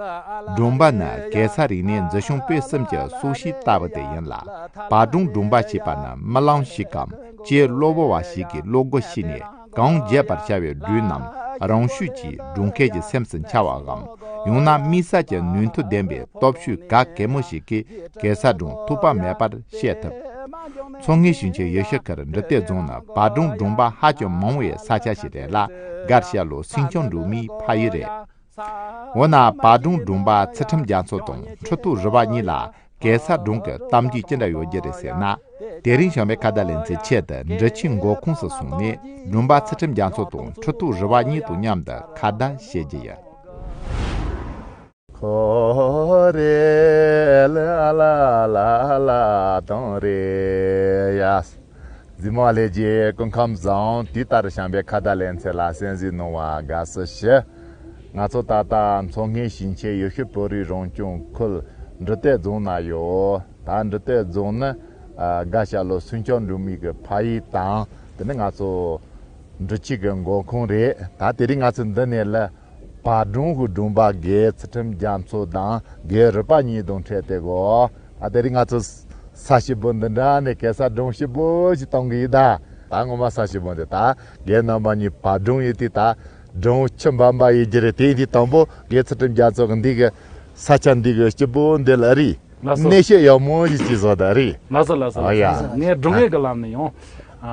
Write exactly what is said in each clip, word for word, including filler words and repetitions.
སྒྲོམ་པ་ནི་གེ་སར་རིག་གནས་འཛིན་སྐྱོང་སྤེལ་གསུམ་གྱི་སྲོག་ཤིང་ལྟ་བུ་དེ་ཡིན་ལ། བར་སྒྲོམ་སྒྲོམ་པ་ཞེས་པ་ནི་རྨི་ལམ་ཞིག་གམ་ལྕེ་གློ་བུར་བ་ཞིག་གིས་གློ་སྒོ་ཕྱེ་ནས། གང་བརྗེད་པར་བྱ་བའི་སྒྲོས་རྣམས་རང་ཤུགས་ཀྱིས་སྒྲོམ་མཁན་གྱི་སེམས་སུ་འཆར་བའམ། ཡང་ན་དམིགས་བསལ་གྱི་ནུས་མཐུ་ལྡན་པའི་སྟོབས་ཤུགས་ག་གེ་མོ་ཞིག་གིས་གེ་སར་སྒྲོམ་ཐུག་པ་མེད་པར་བཤད་ཐུབ། མཚོ་སྔོན་ཞིང་ཆེན་ཡུལ་ཤུལ་ཁུལ་འབྲི་སྟོད་རྫོང་ནི་བར་སྒྲོམ་སྒྲོམ་པ་ཧ་ཅང་མང་བའི་ས་ཆ་ཞིག་རེད་ལ། སྒར་ཤར་ལྷོ་སུན་ཅང་འབྲུག་མིའི་ཕ་ཡུལ་རེད། འོ་ན་བར་སྒྲོམ་སྒྲོམ་པ་ཚུལ་ཁྲིམས་རྒྱ་མཚོ་དང་ཁྲི་ཐོག་རི་བ་གཉིས་ལ་གེ་སར་སྒྲོམ་གྱི་གཏམ་རྒྱུད་ཅི་འདྲ་ཡོད་རྒྱུ་རེད་ཟེར་ན། དེ་རིང་བྱམས་པའི་ཁ་བརྡ་ལེ་ཚན་ཆེད་དུ་འབྲི་ཆུའི་མགོ་ཁུངས་སུ་སོང་ནས་སྒྲོམ་པ་ཚུལ་ཁྲིམས་རྒྱ་མཚོ་དང་ཁྲི་ཐོག་རི་བ་གཉིས་དང་མཉམ་དུ་ཁ་བརྡ་བྱེད་རྒྱུ་ཡིན། ཁོ་རེ་ལ་ལ་ལ་ལ་དང་རེ་ཡ། གཟིགས་མོ་ལྷན་རྒྱས་སྐུ་ཁམས་བཟང་། དུས་ལྟར་བྱམས་པའི་ཁ་བརྡ་ལེ་ཚན་ལ་གསན་གཟིགས་གནང་བ་དགའ་བསུ་ཞུ། ང་ཚོ་ད་ལྟ་མཚོ་སྔོན་ཞིང་ཆེན་ཡུལ་ཤུལ་བོད་རིགས་རང་སྐྱོང་ཁུལ་འབྲི་སྟོད་རྫོང་ན་ཡོད། ད་འབྲི་སྟོད་རྫོང་ནི་ཨ་སྒར་ཤར་ལྷོ་སུན་ཅང་འབྲུག་མི་གི་ཕ་ཡུལ་དང་། དེ་ནི་ང་ཚོ་འབྲི་ཆུ་གི་མགོ་ཁུངས་རེད། ད་དེ་རིང་ང་ཚོ་འདི་ནས་ལ་བར་སྒྲོམ་གྱི་སྒྲོམ་པ་རྒན་ཚུལ་ཁྲིམས་རྒྱ་མཚོ་དང་རྒན་རུས་པ་གཉིས་དང་འཕྲད་དེ་གོ། ཨ་དེ་རིང་ང་ཚོ་ས་ཞིབ་པོ་འདི་འདྲ་ནས་གེ་སར་སྒྲོམ་ཞིབ་པོ་ཞིག་གཏོང་གི་ཡིན་ད། ད་ངོ་མ་ས་ཞིབ་པོ་འདི་ད་རྒན་རྣམ་པ་གཉིས་བར་སྒྲོམ་ཡོད་དུས་ད་སྒྲོམ་ཆུ་འབབ་འབབ་ཡོད་རྒྱུ་རེད། དེ་ཡིན་དུས་དང་པོ་རྒན་ཚུལ་ཁྲིམས་རྒྱ་མཚོ་གི་འདི་གི་ས་ཆ་འདི་གི་སྐྱིད་པོ་འདི་ལ་རེད། ལགས་སོ། གནས་བཤད་ཡག་མོ་ཞིག་བྱས་སོང་ད་རེད། ལགས་སོ་ལགས་སོ། ཨོ་ཡ། ལགས་སོ། ངས་སྒྲུང་ངེས་ཀྱི་ལམ་ནས་ཡང་ཨ་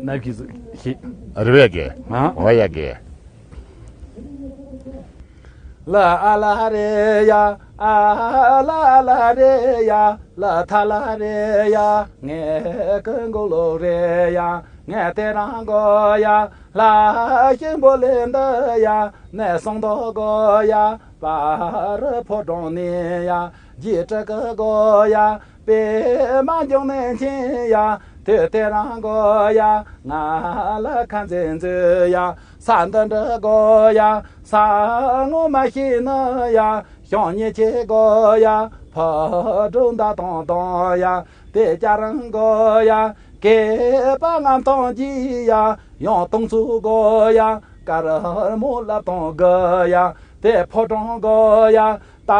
ནབ་ཀྱིས་ཤེས། རེད་པས་ཀྱི། ཨ། ཨོ་ཡ་ཀྱི། ལ་ཨ་ལ་རེ་ཡ། ཨ་ལ་ཨ་ལ་རེ་ཡ། ལ་ཐ་ལ་རེ་ཡ། ངས་ཀི་མགོ་ལོག་རེ་ཡ། ངས་དེ་རང་གོ་ཡ། ལྷ་ཞིང་པོ་ལེ་འདི་ཡ། ནས་སོང་དོ་གོ་ཡ། བར་ཕོ་བྲང་ནས་ཡ། རྗེས་དྲུག་གི་གོ་ཡ། པད་མ་འབྱུང་གནས་ཆེན་ཡ། དུས་དེ་རང་གོ་ཡ། ང་ལ་ཁ་འཛིན་མཛོད་ཡ། ས་འདི་འདྲི་གོ་ཡ། ས་ངོ་མ་ཤེས་ནི་ཡ། ཤོང་ཉེ་ཆེ་གོ་ཡ། ཕོ་བྲང་འདའ་དང་དང་ཡ། དེ་ཅ་རང་གོ་ཡ། སྐེད་པ་རྔམ་དང་གྱི་ཡ། ཡང་དུང་ཚུ་གོ་ཡ། དཀར་མོ་ལབ་དང་གི་ཡ། དེ་ཕོ་བྲང་གོ་ཡ། སྟག་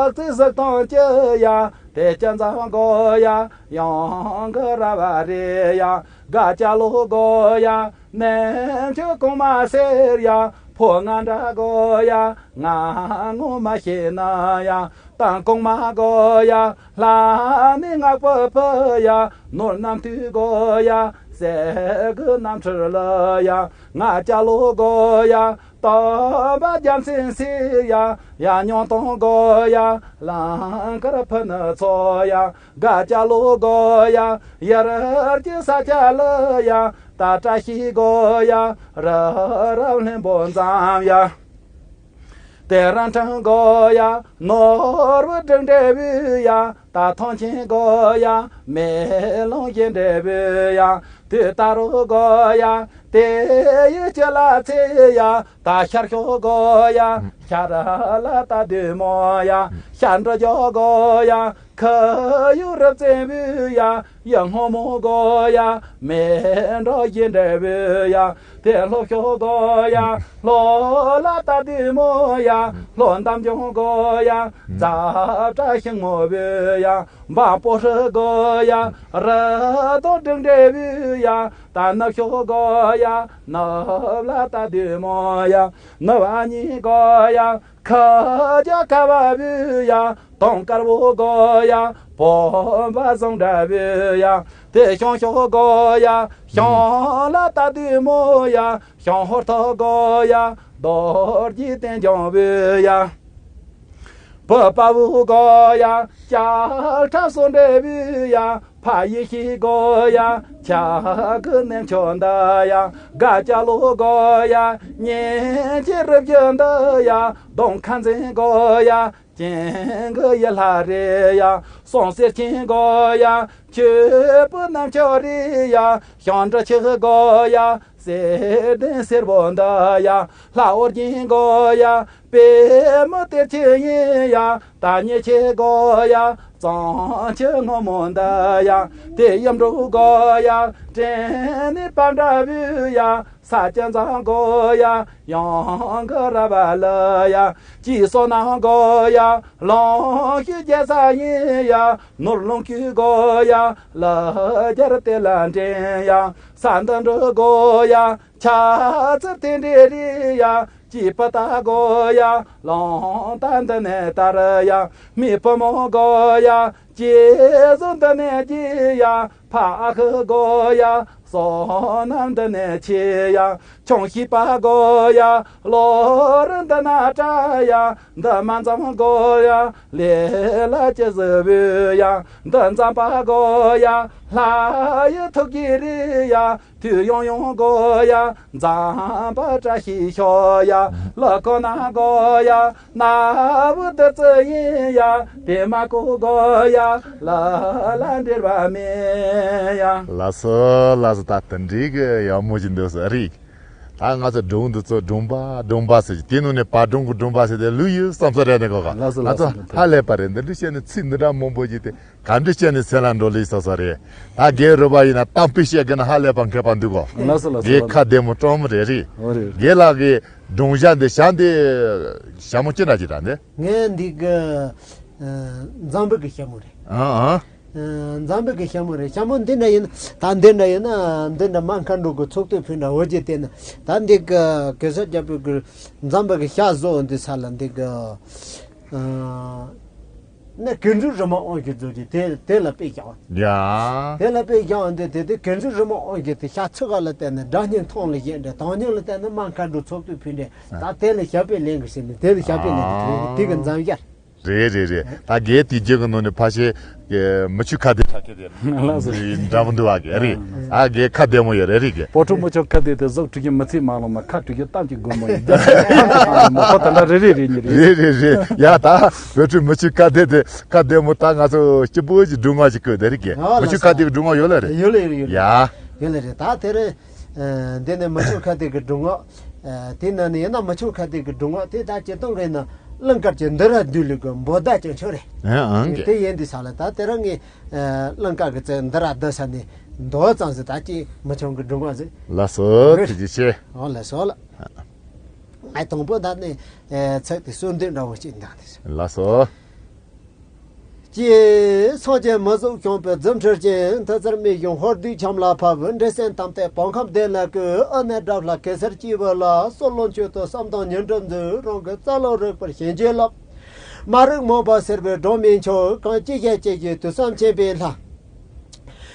རྩེ་གཟིག་དང་གྱི་ཡ། དེ་ཅ་འཛམ་གོ་ཡ། ཡང་གི་ར་བ་རེ་ཡ། དགའ་སྐྱ་ལོ་གོ་ཡ། ནན་ཆོས་གོང་མ་ཟེར་ཡ། ཕོ་ང་འདྲ་གོ་ཡ། ང་ངོ་མ་ཤེས་ན་ཡ། ཏང་གོང་མ་གོ་ཡ། ལྷ་ནི་ངག་པོ་ཕུ་ཡ། ནོར་རྣམས་དུས་གོ་ཡ། ཟས་གི་རྣམ་འཕྲུལ་ལ་ཡ། ང་སྐྱ་ལོ་གོ་ཡ། སྟོན་པ་རྒྱལ་མཚན་སྲས་ཡ། ཡ་ཉོང་སྟོང་གོ་ཡ། ལང་ཀར་ཕུ་ནི་ཚོ་ཡ། དགའ་སྐྱ་ལོ་གོ་ཡ། ཡར་གྱི་ས་སྐྱ་ལ་ཡ། ད་བཀྲ་ཤིས་གོ་ཡ། རི་རབ་ལྷུན་པོ་འཛམ་ཡ། དེ་རང་ཁྲང་གོ་ཡ། ནོར་བུ་སྒྲིག་འདྲ་བུ་ཡ། ད་ཐང་ཆེན་གོ་ཡ། མེ་ལོང་གཞན་འདྲ་བུ་ཡ། དུས་ད་རུ་གོ་ཡ། དེ་ཡི་ཅི་ལ་ཚེ་ཡ། ད་ཤར་ཤོག་གོ་ཡ། ཤར་ལ་ད་དུས་མོ་ཡ། ཤར་འགྲོ་ཇོ་གོ་ཡ། ཁ་ཡུ་རབ་བཙན་བུ་ཡ། ཡ་སྔོན་མོ་གོ་ཡ། མེ་འགྲོ་གཞན་འདྲ་བུ་ཡ། དེ་ལྷོ་ཤོག་གོ་ཡ། ལྷོ་ལ་ད་དུས་མོ་ཡ། ལྷོ་འདམ་ལྗོངས་གོ་ཡ། རྫ་བྲག་ཤིང་མོ་བུ་ཡ། འབའ་པོ་ཧྲི་གོ་ཡ། རི་དོ་སྒྲིག་འདྲ་བུ་ཡ། ད་ནུབ་ཤོག་གོ་ཡ། ནུབ་ལ་ད་དུས་མོ་ཡ། ནུབ་ཨ་ཉི་གོ་ཡ། ཁ་རྒྱ་ཁ་བ་བུ་ཡ། དུང་དཀར་བོ་གོ་ཡ། བོད་པ་བཟང་འདྲ་བུ་ཡ། དེ་ཤོང་ཤོག་གོ་ཡ། ཤོང་ལ་ད་དུས་མོ་ཡ། ཤོང་ཧོར་ཐོག་གོ་ཡ། རྡོ་རྗེ་བསྟན་ལྗོངས་བུ་ཡ། བུ་པ་བུ་གོ་ཡ། ལྕགས་ཁྲ་སོ་འདྲ་བུ་ཡ། ཕ་ཡི་ཤི་གོ་ཡ། ཆ་གི་ནེམ་ཆོ་འདི་ཡ། དགའ་སྐྱ་ལོ་གོ་ཡ། ཉེ་ཆེ་རུབ་རྒྱུ་འདི་ཡ། གདོང་ཁ་འཛིན་གོ་ཡ། ཅན་གི་ཡི་ལྷ་རེ་ཡ། སོང་སེར་ཆེན་གོ་ཡ། ཆོས་པོ་རྣམ་ཆོ་རེ་ཡ། ཤང་འདྲ་ཆི་གོ་ཡ། སེ་ལྡན་སེར་པོ་འདི་ཡ། ལྷ་འོར་གྱིན་གོ་ཡ། པད་མོ་གཏེར་ཆེན་ཡིན་ཡ། ད་ཉེ་ཆེ་གོ་ཡ། གཙང་ཆུ་སྔོན་མོ་འདི་ཡ། དེ་གཡུ་འབྲུག་གོ་ཡ། ཡ། དྲན་ནི་པ་འདྲ་བུ་ཡ། ས་སྐྱ་འཛམ་གོ་ཡ། ཡང་གི་ར་བ་ལ་ཡ། ཅི་སོ་ན་གོ་ཡ། ལོང་ཤུ་རྒྱལ་ས་ཡིན་ཡ། ནོར་ལོང་ཁུ་གོ་ཡ། ལ་རྒྱར་དེ་ལ་འདྲེན་ཡ། ས་འདི་འགྲོ་གོ་ཡ། ཆ་ཚིར་དེ་འདྲེ་རི་ཡ། ཅི་པ་ཏ་གོ་ཡ། ལོང་ཏ་འདི་ནས་དར་ཡ། མི་བུ་མོ་གོ་ཡ། ཅི་བཟོ་འདི་ནས་ཅི་ཡ། ཕ་ཁུ་གོ་ཡ། སོ་ན་འདི་ནས་ཆེ་ཡ། ཆུང་ཤི་པ་གོ་ཡ། ལོ་རུ་འདི་ན་ཏྲ་ཡ། འདི་མ་འཛམ་གོ་ཡ། ལེ་ལ་ཅི་ཟི་བུ་ཡ། འདི་འཛམ་པ་གོ་ཡ། ལྷ་ཡི་ཐུགས་ཀྱི་རི་ཡ། དུས་ཡོང་ཡོང་གོ་ཡ། འཛམ་པ་བཀྲ་ཤིས་ཤོག་ཡ། ལ་གོ་ན་གོ་ཡ། ན་བུ་དུ་ཙི་ཡིན་ཡ། དེ་མ་གོ་གོ་ཡ། ལ་ལ་འབྲེལ་བ་མེད་ཡ། ལགས་སོ་ལགས་སོ། ད་དེ་འདྲའི་གི་ཡག་མོ་ཞིག་འདུག་ཟེར་རེད། ད་ང་ཚོ་སྒྲུང་འདི་ཚོ་སྒྲུང་པ་སྒྲུང་པ་ཟེར་གྱི་དེ་ནང་ནས་བར་སྒྲུང་གི་སྒྲུང་པ་ཟེར་དེ་ལུས་ཡོད་བསམ་ས་རེད་ནས་གོ་ག་ལགས་སོ་ང་ལགས་སོ། ཚོ་ཧ་ལས་པ་རེད། འདི་འདྲ་བཤད་ནས་ཚིག་འདི་འདྲ་མང་པོ་ཞིག་དེ། ག་འདྲ་བྱས་ནས་སེམས་ལ་འགྲོ་ལེ་ས་ས་རེད། ད་རྒན་རོ་པ་ཡིན་ན་གཏམ་དཔེ་བཤད་གི་ན་ཧ་ལས་པ་མཁས་པ་འདུག་གོ་ལགས་སོ་ལགས་སོ། རྒན་ཁ་བདེ་མོ་སྤྲང་མོ་རེད་རེད། འོ་རེད། རྒན་ལགས་ཀྱི་སྒྲུང་ཞྭ་འདི་ཞྭ་འདི་ཞྭ་མོ་ཅི་འདྲ་ཅིག་ར་འདི། ངས་འདི་གི་འཛམ་བུ་གི་ཞྭ་མོ་རེད། ཨང་ཨང་། འཛམ་བུ་གི་ཞྭ་མོ་རེད། ཞྭ་མོ་འདི་འདྲ་ཡིན་ད་འདི་འདྲ་ཡིན་ན་འདི་འདྲ་མ་མཁའ་འགྲོ་གི་ཚོགས་གཏོགས་ཕུལ་འདྲ་འོ་ཅེ་བལྟས་ན་ད་འདི་གི་གེ་སར་རྒྱལ་པོ་གི་འཛམ་བུ་གི་ཞྭ་བཟོ་འདི་ས་ལ་འདི་གི་ནས་གན་ཟུག་རི་མོ་དབང་གི་བཟོ་རྒྱུ་དེ་དེ་ལ་དཔེ་བཞག་ཡ། དེ་ལ་དཔེ་བཞག་འདི་དེ་དེ་གན་ཟུག་རི་མོ་དབང་གི་དེ་ཤ་ཚུགས་ལ་བལྟས་ནས་སྒྲ་སྙན་ཐང་ལ་བཞེངས་འདྲ་དང་སྙིང་ལ་བལྟས་ནས་མ་མཁའ་འགྲོ་ཚོགས་དུས་ཕུལ་འདྲ་ད་དེ་ལ་ཞབས་པད་ལེན་གི་ཟེར་ནས་དེ་ལ་ཞབས་པད་ལེན་གི་དེ་དེ་གི་འཛམ་ཞལ། རེད་རེད་རེད། ད་རྒན་དེ་རྒྱུད་གི་ནང་ནས་ཕལ་ཆེར་མི་ཆོས་ཁ་བརྡའི་ཁྲ་ཁེ་དེ་ལགས་སོ། འདྲ་པོ་འདུག་བ་གི་རེད། ཨ་རྒན་ཁ་བདེ་མོ་ཡོད་རེད་རེད་གི་བོད་ཕྲུག་མི་ཆོས་ཁ་བརྡའི་དེ་གཟུགས་བྲིས་ཀྱི་མི་ཚེ་མ་ལོངས་ན་ཁ་བྲིས་ཀྱི་གཏམ་གྱི་སྒོ་མོ་ཡིན་རྒྱུ་མ་ཁོ་ད་ལྟ་རེ་རེ་རེ་གཉིས་རེད། རེད་རེད་རེད། ཡ་ད་བོད་ཕྲུག་མི་ཆོས་ཁ་བརྡའི་དེ་ཁ་བདེ་མོ་ད་ང་ཚོ་སྐྱིད་པོ་ཞིག་སྒྲུང་ང་ཞིག་བཀོད་དེ་རེད་གི་ཨོ་མི་ཆོས་ལགས་ཁ་བརྡའི་སྒྲུང་ང་ཡོད་ལ་རེད། ཡོད་ལ་ཡོད་ལ་ཡོད་ལ། ཡ། ཡོད་ལ་རེད་ད་དེ་རེད། འདི་ནི་མི་ཆོས་ཁ་བརྡའི་གི་སྒྲུང་ངག་དེ་ནི་ནི་ཡིན་ན་མི་ཆོས་ཁ་བརྡའི་གི་སྒྲུང་ངག་དེ་ད་སྤྱིར་བཏང་གི་ནི་གླིང་དཀར་གྱི་འདི་ར་བསྡུས་ལུགས་གི་འབོད་བརྡ་ཅན་ཆོས་རེད། ཨང་གི་དེ་ཡིན་དུས་ས་ལ་ད་དེ་རང་གི་གླིང་དཀར་གི་ཚེ་འདི་ར་བསྡུ་ས་ནི་མདོ་ཙམ་ཟིག་ད་ཅི་མི་ཆོས་གི་སྒྲུང་ངག་ཟིག་ལགས་སོ་ཐུགས་རྗེ་ཆེ། ཨོ་ལགས་སོ་ལགས། ཨ་དང་པོ་ད་ནི་ཚིག་དེ་གསོལ་འདེབས་འདྲ་བོ་ཅིག་འདུག་དེ། ལགས་སོ། ཀྱེ། སངས་རྒྱས་མི་གཟུགས་བྱོན་པའི་རྫུ་འཕྲུལ་ཅན། ཐུགས་རྩལ་རྨད་བྱུང་ཧོར་སྡེའི་ཁྱམས་ལ་ཕབ། འདྲེ་སྲིན་དམ་ཐེག་བོད་ཁམས་བདེ་ལ་བཀོད། ཨ་ནེ་དགྲ་ལྷ་གེ་སར་སྐྱེས་བུ་ལ། གསོལ་ལོ་མཆོད་དོ་བསམ་དང་ཉོན་སྒྲིབ་འཛིན། རང་གི་རྩ་ལ་རིག་པར་ཞིང་རྒྱས་བསླབ། མ་རིག་རྨོངས་པ་སེལ་བའི་སྒྲོན་མེ་མཆོག་གང་ཅི་བྱ་ཅི་བྱེད་དུས་བསམ་མཁྱེན་པའི་ལྷ།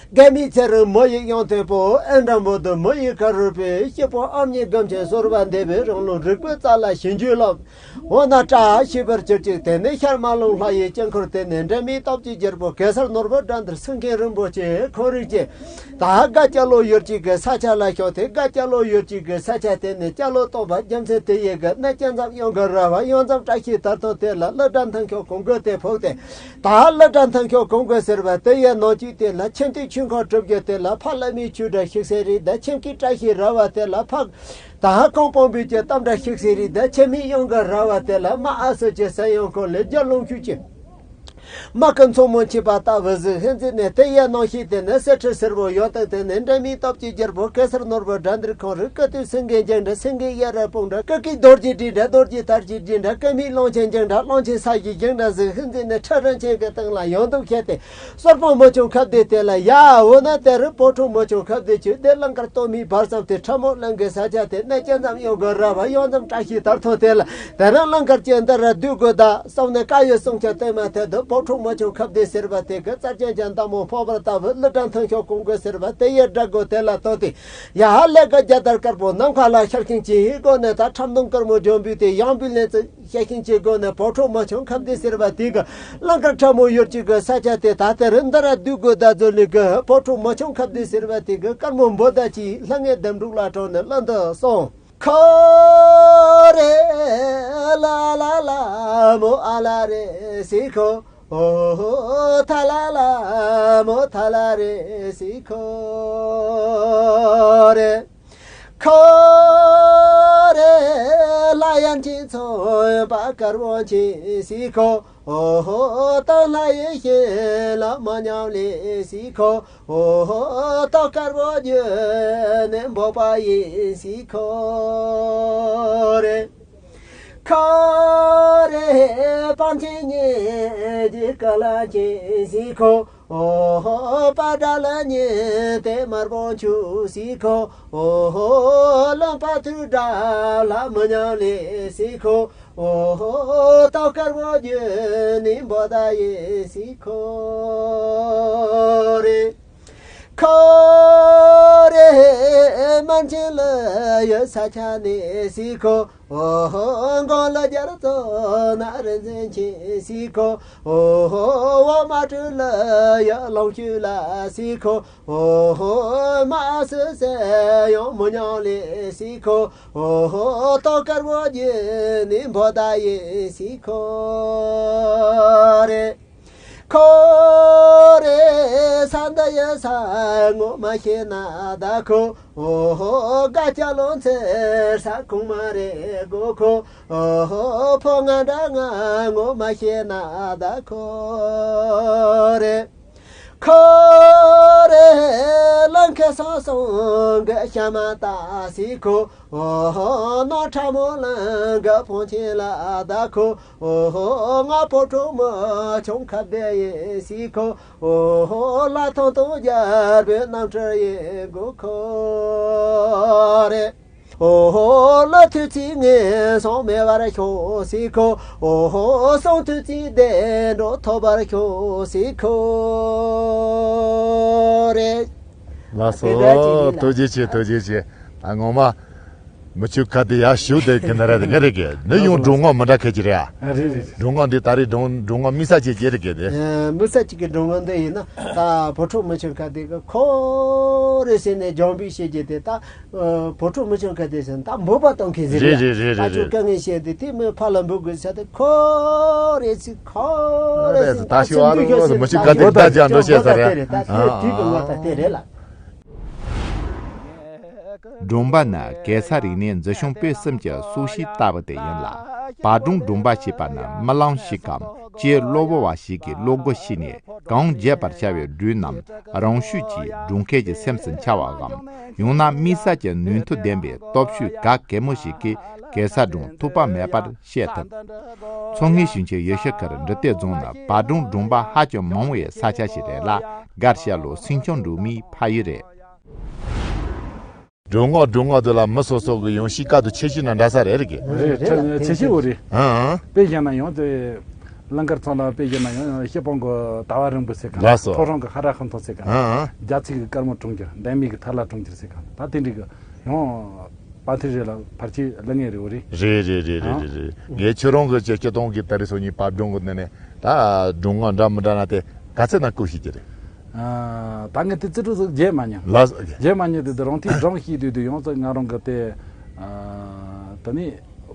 རྒྱལ་མོའི་ཚེ་རིང་མོ་ཡི་གཡང་མཐོན་པོ། ཨེ་འདྲ་མོ་དུ་མོ་ཡི་ཁ་རུས་པའི། སྐྱིད་པོ་ཨ་མྱེས་སྒམ་ཆེན་གསོལ་བ་འདེབས་པའི། རང་ལུགས་རིག་པའི་རྩ་ལ་ཞིང་རྒྱས་བསླབ། འོ་ན་བཀྲ་ཤིས་པར་གྱུར་ཅིག་དེ་ནས་ཤར་མ་ལུང་ལྷ་ཡི་དཀྱིལ་འཁོར་དེ་ནས། འབྲལ་མེད་སྟོབས་ཀྱི་རྒྱལ་པོ་གེ་སར་ནོར་བུ་དགྲ་འདུལ་སེང་གེ་རིན་པོ་ཆེ་ཁོ་རིག་ཅེས། ད་དགའ་སྐྱ་ལོ་ཡོད་ཅིག་གི་ས་ཆ་ལ་ཤོག་དེ་དགའ་སྐྱ་ལོ་ཡོད་ཅིག་གི་ས་ཆ་དེ་ནས་སྐྱ་ལོ་སྟོན་པ་རྒྱལ་མཚན་དེ་ཡི་གི་གནས་ཅན་འཛམ་གཡང་གི་ར་བ་གཡང་འཛོམས་བཀྲ་ཤིས་དར་ཐོག་དེ་ལ་ཀླུ་སྒྲ་མཐིང་ཤོག་གོང་གི་དེ་ཕོག་སྟེ། ད་ཀླུ་སྒྲ་མཐིང་ཤོག་གོང་གི་ཟེར་བ་དེ་ཡི་ནང་གཅིག་དེ་ལ་ཆེན་ཏེ་ཆོས་འཁོར་གྲུབ་རྒྱུ་དེ་ལ་ཕ་བླ་མའི་ཆོས་སྒྲ་ཞིག་ཟེར་རེད། ད་ཆེན་གྱི་བཀྲ་ཤིས་ར་བ་དེ་ལ་ཕ། ད་ཧ་གང་སྤོང་བའི་གྱི་གཏམ་སྒྲ་ཞིག་ཟེར་རེད། ད་ཆེན་མོའི་གཡང་གི་ར་བ་དེ་ལ་མ་ཨ་སོ་ཆེ་ས་ཡང་ཁོ་ལས་རྒྱ་ལུང་ཤུགས་ཆེ། མ་ཀི་མཚོ་མོ་མཆེད་པ་ལྟ་བུ་ཟིག་ཧན་ཟིན་ནས་དེ་ཡ་ནང་ཤེས་དེ་ནས་གསེར་ཁྲི་སེར་པོ་ཡོ་ཏག་དེ་ནས་འབྲལ་མེད་སྟོབས་ཀྱི་རྒྱལ་པོ་གེ་སར་ནོར་བུ་དགྲ་འདུལ་ཁོང་རིག་ཀི་ཏུ་སེང་གེ་འཇིང་འདྲ་སེང་གེ་གཡའ་ར་སྤུངས་འདྲ་ཀི་ཀི་རྡོ་རྗེ་དྲིལ་འདྲ་རྡོ་རྗེ་ཐར་གྱི་དྲིལ་འདྲ་ཀི་མིག་གླང་ཆེན་འཇིང་འདྲ་གླང་ཆེན་ས་གཞི་འཇིང་འདྲ་ཟིག་ཧན་ཟིན་ནས་ཁྲི་རིན་ཆེན་གྱི་སྟེང་ལ་ཡང་འདུག་བྱས་ཏེ། གསར་སྤང་མི་ཆུང་ཁ་བདེ་དེ་ལ་ཡ་འོ་ན་དེ་རུ་བོད་ཕྲུག་མི་ཆུང་ཁ་བདེ་ཆུ་དེ་གླིང་དཀར་སྟོད་སྨད་བར་གསུམ་དེ་ཁྲ་མོ་གླིང་གི་ས་ཆ་དེ་གནས་ཅན་འཛམ་གཡོ་གི་ར་བ་གཡང་འཛོམས་བཀྲ་ཤིས་དར་ཐོག་དེ་ལ་དེ་རིང་གླིང་དཀར་གྱི་འདི་ར་བསྡུས་དགོས་ད་བསམ་ནས་བཀའ་ཡི་གསུང་ཆ་དེ་མ་ཐད་དུ་བོད་ཕྲུག་མི་ཆུང་ཁ་བདེ་ཟེར་བ་དེ་གི་རྩར་ཅན་ཅན་འདམ་མོ་ཕོག་པར་ལྟ་བུ་ཀླུ་སྒྲ་མཐིང་ཤོག་གོང་གི་ཟེར་བ་དེ་ཡི་སྒྲ་སྒོ་དེ་ལ་ཐོག་སྟེ་ཡ་ཧ་ལས་གི་རྒྱ་དར་དཀར་པོ་ནམ་མཁའ་ལ་ཤར་ཞིང་ཆེའི་སྒོ་ནས་ད་ཁྲམ་གདོང་དཀར་མོ་ལྗོན་པའི་དེ་ཡང་བུའི་ལན་ཚེ། ཤེས་ཤིང་ཆེ་དགོས་ནས་བོད་ཕྲུག་མི་ཆུང་ཁ་བདེ་ཟེར་བ་དེ་གི་གླིང་དཀར་ཁྲ་མོ་ཡུལ་གཅིག་གི་ས་ཆ་དེ་ད་ལྟ་རི་འདི་ར་བསྡུས་དགོས་ད་ཛོ་ལི་གི་བོད་ཕྲུག་མི་ཆུང་ཁ་བདེ་ཟེར་བ་དེ་གི་དཀར་མོ་འབོད་ད་ཅི་ལྷ་ངའི་འདེམས་སྒྲུག་ལ་གྲོང་ནས་ལ་འདི་སོང་། ཁོ་རེ་ལ་ལ་ལ་མོ་ཨ་ལ་རེ་སི་ཁོ་ཨོ་ཐ་ལ་ལ་མོ་ཐ་ལ་རེ་སི་ཁོ་རེ། ཁོ་རེ་ལྷ་ཡང་ཁྱེད་ཚོ་པ་དཀར་བོ་ཁྱེད་སི་ཁོ། ཨོ་ཧོ་ཏང་ལྷ་ཡེ་ཤེས་ལ་མ་ཉམས་ལེ་སི་ཁོ། ཨོ་ཧོ་ཏོ་དཀར་བོ་རྒྱུ་ནི་འབོ་པ་ཡེ་སི་ཁོ་རེ། ཁོ་རེ་པང་ཆེན་ཉེ་རྗེ་ཀ་ལ་ཆེ་སི་ཁོ། ཨོ་ཧོ་པ་དྲ་ལ་ཉེ་དེ་དམར་བོ་ཆུ་སི་ཁོ། ཨོ་ཧོ་ལམ་པ་ཐུ་དྲ་ལ་མ་ཉམས་ལེ་སི་ཁོ། ཨོ་ཧོ་ཏོ་དཀར་བོ་རྒྱུ་ནི་འབོ་ད་ཡེ་སི་ཁོ་རེ། ཁོ་རེ་མན་ཆེན་ལ་ཡོད་ས་ཆ་ནས་སི་ཁོ། ཨོ་ཧོ་མགོ་ལ་རྒྱལ་ཚོ་ན་རིན་འཛིན་ཆེ་སི་ཁོ། ཨོ་ཧོ་འོ་མ་ཀྲུ་ལ་ཡོད་ལོང་ཆུ་ལ་སི་ཁོ། ཨོ་ཧོ་མ་སི་སེ་ཡོང་མོ་ཉོང་ལེ་སི་ཁོ། ཨོ་ཧོ་ཏོ་དཀར་བོ་རྒྱུ་ནི་འབོ་ད་ཡེ་སི་ཁོ་རེ། ཁོ་རེ་ས་འདི་ཡི་ས་ངོ་མ་ཤེས་ན་ད་ཁོ། ཨོ་ཧོ་དགའ་སྐྱ་ལོ་ཚེ་ས་ཁུང་མ་རེ་གོ་ཁོ། ཨོ་ཧོ་ཕོ་ང་འདྲ་ང་ངོ་མ་ཤེས་ན་ད་ཁོ་རེ། ཁོ་རེ་ལང་ཁེ་སང་སང་གི་ཤ་མ་ད་སི་ཁོ། ཨོ་ཧོ་ནོ་ཁྲ་མོ་ལང་གི་ཕོང་ཆེན་ལ་ད་ཁོ། ཨོ་ཧོ་ང་ཕོ་ཁྲོ་མོ་ཆུང་ཁ་བདེ་ཡེ་སི་ཁོ། ཨོ་ཧོ་ལ་ཐང་ཏོ་རྒྱལ་པོའི་རྣམ་སྤྲུལ་ཡེ་གོ་ཁོ་རེ། ཨོ་ཧོ་ལ་ཐུ་ཚི་ངན་སོང་མེད་པར་ཤོག་སི་ཁོ། ཨོ་ཧོ་སོང་ཐུ་ཚི་བདེ་འགྲོ་ཐོབ་པར་ཤོག་སི་ཁོ་རེ། ལགས་སོ། དེ་འདྲ་ཅིག་ཡིན་ལ། ཐུགས་རྗེ་ཆེ། ཐུགས་རྗེ་ཆེ། ད་ངོ་མ། མི་ཆོས་ཁ་དེ་ཡར་ཞུ་དེ་གི་ན་ར་དེ་ག་རེ་གི་ནི་ཡང་སྒྲུང་ངག་མི་འདྲ་ཁ་ཅི་རེད་ཨ། རེད་རེད་རེད། སྒྲུང་ངག་འདི་ད་རེས་སྒྲུང་སྒྲུང་ངག་དམིགས་བསལ་ཅིག་ཅི་རེད་གི་དེ། ཨ། དམིགས་བསལ་ཅིག་གི་སྒྲུང་ངག་འདི་ཡིན་ན་ད་བུ་ཕྲུག་མི་ཆོས་ཁ་དེ་གི་ཁོ་རེ་ཟེར་ནས་སྦྱོང་བའི་བཤད་རྒྱུ་དེ་ད་ཨ། བུ་ཕྲུག་མི་ཆོས་ཁ་དེ་ཟེར་ན་ད་འབོད་པ་གཏོང་མཁན་ཟེར་རེད་རེད་རེད་རེད། ད་ཅུང་དཀའ་ངལ་བཤད་དེ་དེ་མི་ཕར་ལ་འབོད་དགོས་ས་དེ་ཁོ་རེ་ཟེར་ཁོ་རེ་ཟེར་ད་ཤི་བ་རུ་མི་ཆོས་ཁ་དེ་ད་ཅང་འགྲོ་བཤད་ས་རེད། ད་དེ་དུས་གི་ངོ་ད་དེ་རེད་ལ། སྒྲུང་པ་ནི་གེ་སར་རིག་གནས་འཛིན་སྐྱོང་སྤེལ་གསུམ་གྱི་སྲོག་ཤིང་ལྟ་བུ་དེ་ཡིན་ལ། བར་སྒྲུང་སྒྲུང་པ་ཞེས་པ་ནི་རྨི་ལམ་ཞིག་གམ་སྐྱེས་གློ་བུར་བ་ཞིག་གིས་བློ་སྒོ་ཕྱེ་ནས་གང་བརྗོད་པར་བྱ་བའི་སྒྲོས་རྣམས་རང་ཤུགས་ཀྱིས་སྒྲུང་མཁན་གྱི་སེམས་སུ་འཆར་བའམ། ཡང་ན་དམིགས་བསལ་གྱི་ནུས་མཐུ་ལྡན་པའི་སྟོབས་ཤུགས་ག་གེ་མོ་ཞིག་གིས་གེ་སར་སྒྲུང་ཐོགས་པ་མེད་པར་བཤད་ཐུབ། མཚོ་སྔོན་ཞིང་ཆེན་ཡུལ་ཤུལ་ཁུལ་འབྲི་སྟོད་རྫོང་ནི་བར་སྒྲུང་སྒྲུང་པ་ཧ་ཅང་མང་བའི་ས་ཆ་ཞིག་རེད་ལ། སྒར་ཤར་ལུ་སེང་ཆུང་འབྲུག་མིའི་ཕ་ཡུལ་རེད། སྒྲུང་ངག་སྒྲུང་ངག་འདི་ལ་མི་སོ་སོ་གི་ཡང་གཤིས་ཀ་དང་ཁྱད་ཆོས་ན་འདྲ་ས་རེད་རེད་གི། རེད་རེད་ལ་ཁྱད་ཆོས་འོ་རེད། ཨང་། དཔེ་བཞག་ན་ཡང་དེ་གླིང་དཀར་ཚང་ལ་དཔེ་བཞག་ན་ཡང་སྤྱི་སྤུངས་གི་ཟླ་བ་རིང་པོ་ཟེར་ག་ལགས་སོ། ཁྲོ་རོང་གི་ཧ་ར་ཧ་མཐོ་ཟེར་ག་ཨང་ཨང་། རྒྱ་ཚིག་གི་དཀར་མོ་གྲོང་ཁྱེར། འདན་མའི་གི་ཐ་ལ་གྲོང་ཁྱེར་ཟེར་ག་ད་དེ་འདྲ་གི་ཡང་པ་ཐི་རེ་ལ་ཕར་ཆེ་ལ་ངེས་རེད་འོ་རེད། རེད་རེད་རེད་རེད་རེད་རེད། ངས་ཁྱོད་རང་གི་ཅེ་སྤྱི་སྤུངས་གི་ད་རེས་སོ་གཉིས་པ་སྒྲུང་གི་ནི་ནས་ད་སྒྲུང་ངག་འདྲ་མི་འདྲ་ན་དེ་ག་ཚད་ན་བཀོད་ཤེས་ཀྱི་རེད། ཨ། ད་ངས་དེ་རྩིས་སྤྲོད་ཟིག་བརྗེད་མ་མྱོང་། ལགས། བརྗེད་མ་མྱོང་དེ་དུས་རང་ཐིག་སྒྲུང་ཤེས་དུས་དུས་ཡོངས་སུ་ང་རང་གི་དེ། ཨ། ད་ནི་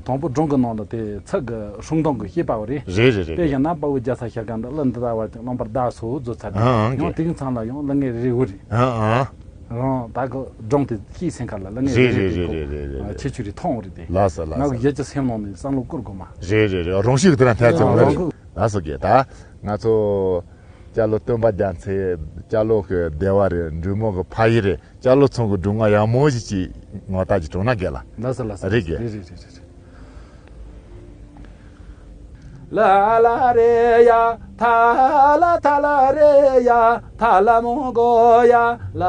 དང་པོ་སྒྲུང་གི་ནང་ལ་དེ་ཚིག་གི་སྲུང་སྟངས་གི་ཤེས་པ་བ་རེད། རེད་རེད་རེད། དཔེ་བཞག་ན་དཔའ་བོའི་རྒྱལ་ས་ཤར་ག་འདི་གླུ་འདི་ལྟ་བར་ཀྱང་རླངས་པར་བདའ་སོ་བཟོ་ཚར་ཏེ། ཨང་ཨང་། ཡང་དེ་གི་མཚམས་ལ་ཡང་གླུ་ངེས་རེ་རེ་བོ་རེད། ཨང་ཨང་། རང་ད་གི་སྒྲུང་དེ་ཤེས་སེམས་ཁ་ལ་གླུ་ངེས་རེ་རེ་རེ་རེ་རེ་རེད། ཁྱེད་ཆོས་རེ་མཐོང་བ་རེད་དེ། ལགས་སོ་ལགས་སོ། ང་གི་ཡིད་ཀྱི་སེམས་ནང་ནས་བསམ་བློ་བསྐུར་དགོས་མ། རེད་རེད་རེད། རང་ཤུགས་དེ་རང་ཐལ་ཙམ་རེད། ལགས་སོ་གི་ད་ང་ཚོ། སྐྱ་ལོ་སྟོན་པ་རྒྱལ་མཚན་སྐྱ་ལོ་གི་སྡེ་བ་རེད། འབྲི་མོ་གི་ཕ་ཡུལ་རེད། སྐྱ་ལོ་ཚང་གི་སྒྲུང་ངག་ཡག་མོ་ཞིག་ཅིག་ངག་བཏགས་ཅིག་དྲངས་ན་དགའ་ལ། ལགས་སོ་ལགས་སོ། རེད་གི། རེད་རེད་རེད་རེད། ལ་ལ་རེ་ཡ་ཐ་ལ་ཐ་ལ་རེ་ཡ་ཐ་ལ་མོ་གོ་ཡ་ལ་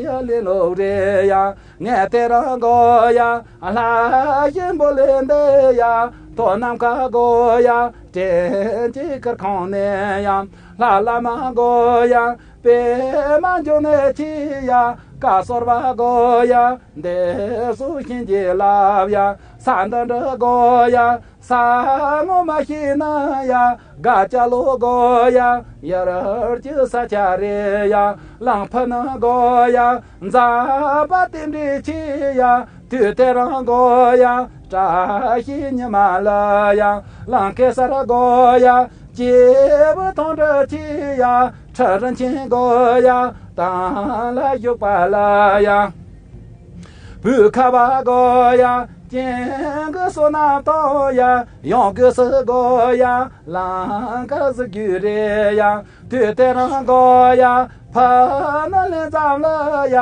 ཡ་ལེ་ལོ་རེ་ཡ། ངས་དེ་རང་གོ་ཡ། ལྷ་ཞིམ་པོ་ལེ་འདི་ཡ། དོ་ནམ་ཁ་གོ་ཡ། དྲན་གྱི་ཀར་ཁོང་ནས་ཡ། ལྷ་བླ་མ་གོ་ཡ། པད་མ་འབྱུང་གནས་ཆེ་ཡ། ཀ་སོར་བ་གོ་ཡ། འདི་སུ་ཤིན་གྱི་ལབ་ཡ། ས་འདི་འདྲི་གོ་ཡ། ས་ངོ་མ་ཤེས་ན་ཡ། དགའ་ཅ་ལོ་གོ་ཡ། ཡར་གྱི་ས་ཆ་རེད་ཡ། གླང་ཕུ་ནི་གོ་ཡ། མཛའ་བ་རྟེན་འབྲེལ་ཆེ་ཡ། དུས་དེ་རང་གོ་ཡ། བཀྲ་ཤིས་ཉི་མ་ལ་ཡ། གླང་གེ་སར་གོ་ཡ། སྐྱེས་བུ་མཐོང་གྲོལ་ཆེ་ཡ། ཁྲི་རིན་ཆེན་གོ་ཡ། ཐང་ལ་བཞུགས་པ་ལ་ཡ། བོད་ཁ་བ་གོ་ཡ། ཅན་གི་བསོད་ནམས་གཏོང་ཡ། ཡང་གི་སུ་གོ་ཡ། ལང་ཀ་ཟི་རྒྱུ་རེ་ཡ། དུས་དེ་རང་གོ་ཡ། ཕ་ན་ལེ་ཙམ་ལ་ཡ།